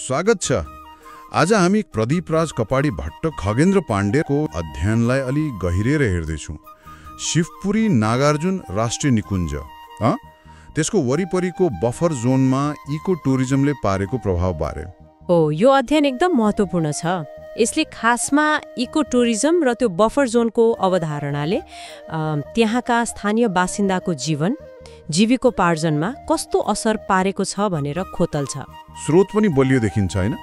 स्वागत छ। आज हामी प्रदीपराज कपाडी भट्ट खगेन्द्र पाण्डेको अध्ययनलाई अलि गहिरेर हेर्दैछौँ। शिवपुरी नागार्जुन राष्ट्रिय निकुञ्ज त्यसको वरिपरिको बफर जोनमा इको टुरिज्मले पारेको प्रभावबारे। यो अध्ययन एकदम महत्त्वपूर्ण छ। यसले खासमा इको टुरिज्म र त्यो बफर जोनको अवधारणाले त्यहाँका स्थानीय बासिन्दाको जीवन जीविकोपार्जनमा कस्तो असर पारेको छ भनेर खोतल्छ। स्रोत पनि बलियो देखिन्छ हैन?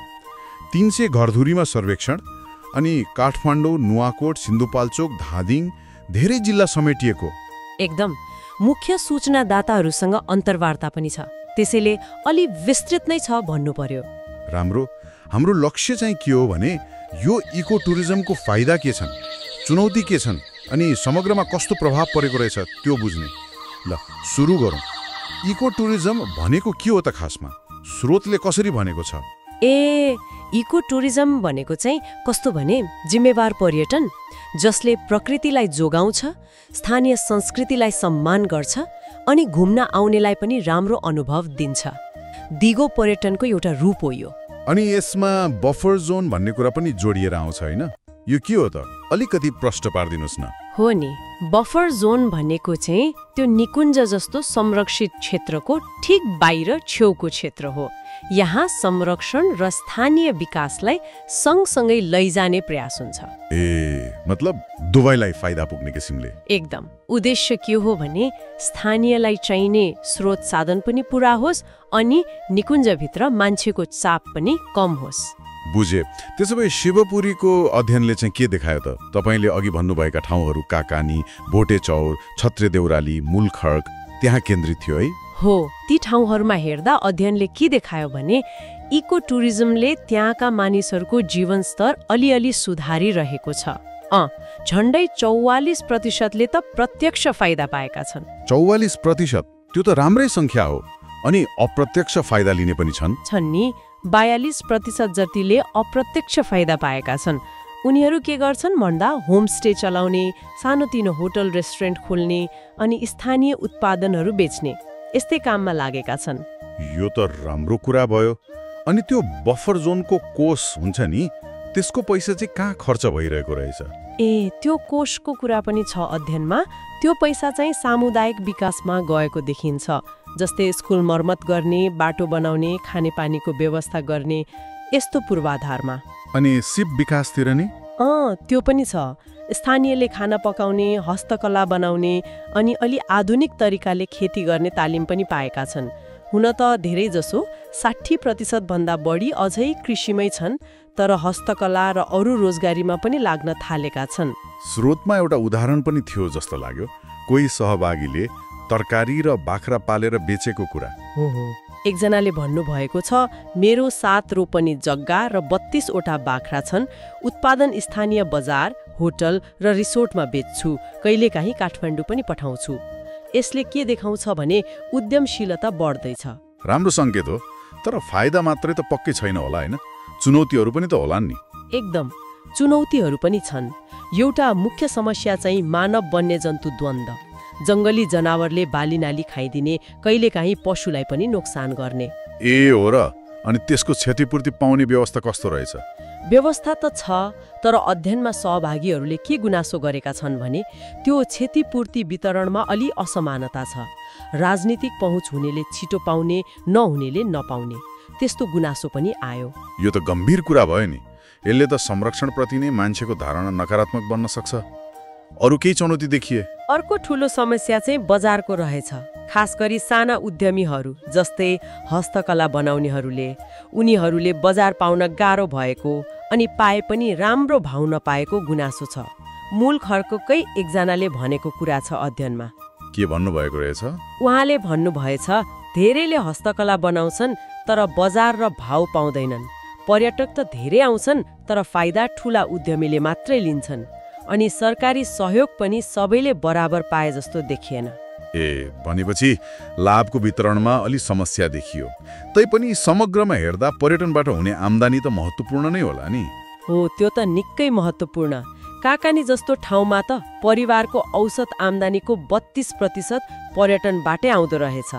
300 घरधुरीमा सर्वेक्षण अनि काठमाडौँ, नुवाकोट, सिन्धुपाल्चोक, धादिङ धेरै जिल्ला समेटिएको। एकदम मुख्य सूचनादाताहरूसँग अन्तर्वार्ता पनि छ, त्यसैले अलि विस्तृत नै छ भन्नु पर्यो। राम्रो। हाम्रो लक्ष्य चाहिँ के हो भने यो इको टुरिज्मको फाइदा के छन्, चुनौती के छन् अनि समग्रमा कस्तो प्रभाव परेको रहेछ त्यो बुझ्ने। ल सुरु गरौँ। इको टुरिज्म भनेको के हो त खासमा? स्रोतले कसरी भनेको छ? इको टुरिज्म भनेको चाहिँ कस्तो भने जिम्मेवार पर्यटन जसले प्रकृतिलाई जोगाउँछ, स्थानीय संस्कृतिलाई सम्मान गर्छ अनि घुम्न आउनेलाई पनि राम्रो अनुभव दिन्छ। दिगो पर्यटनको एउटा रूप हो यो। अनि यसमा बफर जोन भन्ने कुरा पनि जोडिएर आउँछ हैन? यो के हो त? अलिकति प्रश्न पार्दिनुस् न। हो नि, बफर जोन भनेको चाहिँ त्यो निकुञ्ज जस्तो संरक्षित क्षेत्रको ठीक बाहिर छेउको क्षेत्र हो। यहाँ संरक्षण र स्थानीय विकासलाई सँगसँगै लैजाने प्रयास हुन्छ। मतलब दुवैलाई फाइदा पुग्ने किसिमले। एकदम। उद्देश्य के हो भने स्थानीयलाई चाहिने स्रोत साधन पनि पूरा होस् अनि निकुञ्जभित्र मान्छेको चाप पनि कम होस्। बुझे। त्यसो भए शिवपुरीको अध्ययनले चाहिँ के देखायो त? तपाईले अघि भन्नुभएका ठाउँहरू काकानी, भोटे चौर, छत्रे देउराली, मूलखड्क त्यहाँ केन्द्रित थियो है? हो, ती ठाउँहरूमा हेर्दा अध्ययनले के देखायो भने इको टुरिज्मले त्यहाँका मानिसहरूको जीवनस्तर अलिअलि सुधारिरहेको छ। झन्डै 44%ले त प्रत्यक्ष फाइदा पाएका छन्। 44%? त्यो त राम्रै सङ्ख्या हो। अनि अप्रत्यक्ष फाइदा लिने पनि छन् नि। 42% जतिले अप्रत्यक्ष फाइदा पाएका छन्। उनीहरू के गर्छन् भन्दा होमस्टे चलाउने, सानोतिनो होटल रेस्टुरेन्ट खोल्ने अनि स्थानीय उत्पादनहरू बेच्ने यस्तै काममा लागेका छन्। यो त राम्रो कुरा भयो। अनि त्यो बफर जोनको कोष हुन्छ नि, त्यसको पैसा चाहिँ कहाँ खर्च भइरहेको रहेछ? त्यो कोषको कुरा पनि छ अध्ययनमा। त्यो पैसा चाहिँ सामुदायिक विकासमा गएको देखिन्छ, जस्तै स्कुल मर्मत गर्ने, बाटो बनाउने, खानेपानीको व्यवस्था गर्ने यस्तो पूर्वाधारमा। अनि सिप विकासतिर नि? त्यो पनि छ। स्थानीयले खाना पकाउने, हस्तकला बनाउने अनि अलि आधुनिक तरिकाले खेती गर्ने तालिम पनि पाएका छन्। हुन त धेरै जसो 60% भन्दा बढी अझै कृषिमै छन्, तर हस्तकला र अरू रोजगारीमा पनि लाग्न थालेका छन्। स्रोतमा एउटा उदाहरण पनि थियो जस्तो लाग्यो। कोही सहभागीले तरकारी र बाख्रा पालेर बेचेको कुरा। एकजनाले भन्नुभएको छ, मेरो 7 रोपनी जग्गा र 32 वटा बाख्रा छन्। उत्पादन स्थानीय बजार, होटल र रिसोर्टमा बेच्छु, कहिलेकाहीँ काठमाडौँ पनि पठाउँछु। यसले के देखाउँछ भने उद्यमशीलता बढ्दैछ। राम्रो सङ्केत हो। तर फाइदा मात्रै त पक्कै छैन होला हैन? चुनौतीहरू पनि त होलान् नि? एकदम, चुनौतीहरू पनि छन्। एउटा मुख्य समस्या चाहिँ मानव वन्यजन्तु द्वन्द्व। जङ्गली जनावरले बालीनाली खाइदिने, कहिलेकाहीँ पशुलाई पनि नोक्सान गर्ने। हो र? अनि त्यसको क्षतिपूर्ति पाउने व्यवस्था कस्तो रहेछ? व्यवस्था त छ, तर अध्ययनमा सहभागीहरूले के गुनासो गरेका छन् भने त्यो क्षतिपूर्ति वितरणमा अलि असमानता छ। राजनीतिक पहुँच हुनेले छिटो पाउने, नहुनेले नपाउने, त्यस्तो गुनासो पनि आयो। यो त गम्भीर कुरा भयो नि। यसले त संरक्षणप्रति नै मान्छेको धारणा नकारात्मक बन्न सक्छ। अरू केही चुनौती देखिए? अर्को ठूलो समस्या चाहिँ बजारको रहेछ, खास गरी साना उद्यमीहरू जस्तै हस्तकला बनाउनेहरूले। उनीहरूले बजार पाउन गाह्रो भएको अनि पाए पनि राम्रो भाउ नपाएको गुनासो छ। मूलखड्ककै एकजनाले भनेको कुरा छ अध्ययनमा। के भन्नुभएको रहेछ? उहाँले भन्नुभएछ, धेरैले हस्तकला बनाउँछन् तर बजार र भाउ पाउँदैनन्। पर्यटक त धेरै आउँछन् तर फाइदा ठूला उद्यमीले मात्रै लिन्छन् अनि सरकारी सहयोग पनि सबैले बराबर पाए जस्तो देखिएन। भनेपछि लाभको वितरणमा अलि समस्या देखियो। तैपनि समग्रमा हेर्दा पर्यटनबाट हुने आम्दानी त महत्त्वपूर्ण नै होला नि? हो, त्यो त निकै महत्त्वपूर्ण। काकानी जस्तो ठाउँमा त परिवारको औसत आम्दानीको 32% पर्यटनबाटै आउँदो रहेछ।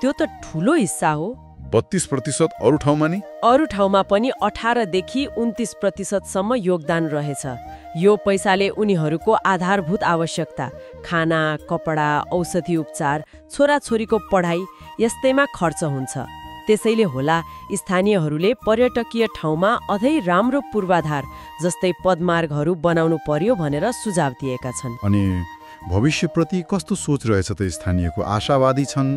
त्यो त ठूलो हिस्सा हो। 32% अरू ठाउँमा नि? अरू ठाउँमा पनि 18 देखि 29% योगदान रहेछ। यो पैसाले उनीहरूको आधारभूत आवश्यकता, खाना, कपडा, औषधि उपचार, छोराछोरीको पढाइ यस्तैमा खर्च हुन्छ। त्यसैले होला स्थानीयहरूले पर्यटकीय ठाउँमा अझै राम्रो पूर्वाधार जस्तै पदमार्गहरू बनाउनु पर्यो भनेर सुझाव दिएका छन्। अनि भविष्यप्रति कस्तो सोच रहेछ त स्थानीयको? आशावादी छन्?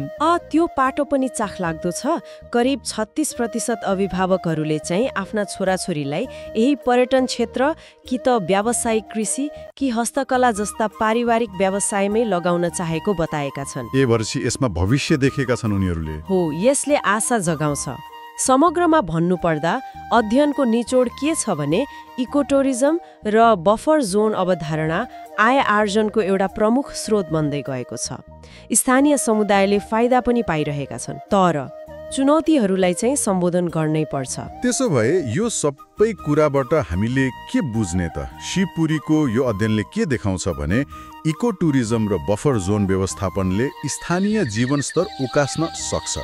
त्यो पाटो पनि चाखलाग्दो छ। करिब 36% अभिभावकहरूले चाहिँ आफ्ना छोराछोरीलाई यही पर्यटन क्षेत्र कि त व्यावसायिक कृषि कि हस्तकला जस्ता पारिवारिक व्यवसायमै लगाउन चाहेको बताएका छन्। ए वर्षी यसमा भविष्य देखेका छन् उनीहरूले। हो, यसले आशा जगाउँछ। समग्रमा भन्नुपर्दा अध्ययनको निचोड के छ भने इकोटुरिज्म र बफर जोन अवधारणा आय आर्जनको एउटा प्रमुख स्रोत बन्दै गएको छ। स्थानीय समुदायले फाइदा पनि पाइरहेका छन्, तर चुनौतीहरूलाई चाहिँ सम्बोधन गर्नै पर्छ। त्यसो भए यो सबै कुराबाट हामीले के बुझ्ने त? शिवपुरीको यो अध्ययनले के देखाउँछ भने इकोटुरिज्म र बफर जोन व्यवस्थापनले स्थानीय जीवनस्तर उकास्न सक्छ,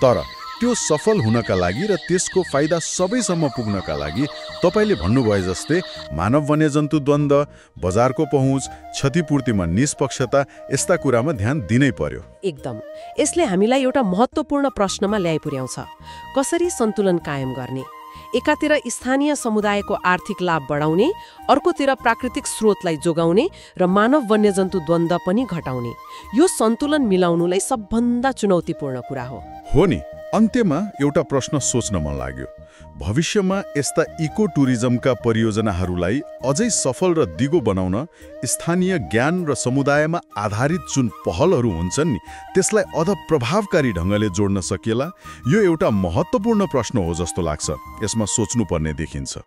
तर त्यो सफल हुनका लागि र त्यसको फाइदा सबैसम्म पुग्नका लागि तपाईले भन्नुभए जस्तै मानव वन्यजन्तु द्वन्द्व, बजारको पहुँच, क्षतिपूर्तिमा निष्पक्षता यस्ता कुरामा ध्यान दिनै पर्यो। एकदम। यसले हामीलाई एउटा महत्त्वपूर्ण प्रश्नमा ल्याइ पुर्याउँछ। कसरी सन्तुलन कायम गर्ने? एकातिर स्थानीय समुदायको आर्थिक लाभ बढाउने, अर्कोतिर प्राकृतिक स्रोतलाई जोगाउने र मानव वन्यजन्तु द्वन्द्व पनि घटाउने। यो सन्तुलन मिलाउनुलाई सबभन्दा चुनौतीपूर्ण कुरा हो। हो नि। अन्त्यमा एउटा प्रश्न सोच्न मन लाग्यो। भविष्यमा यस्ता इको टुरिज्मका परियोजनाहरूलाई अझै सफल र दिगो बनाउन स्थानीय ज्ञान र समुदायमा आधारित जुन पहलहरू हुन्छन् नि, त्यसलाई अझ प्रभावकारी ढङ्गले जोड्न सकिएला? यो एउटा महत्त्वपूर्ण प्रश्न हो जस्तो लाग्छ। यसमा सोच्नुपर्ने देखिन्छ।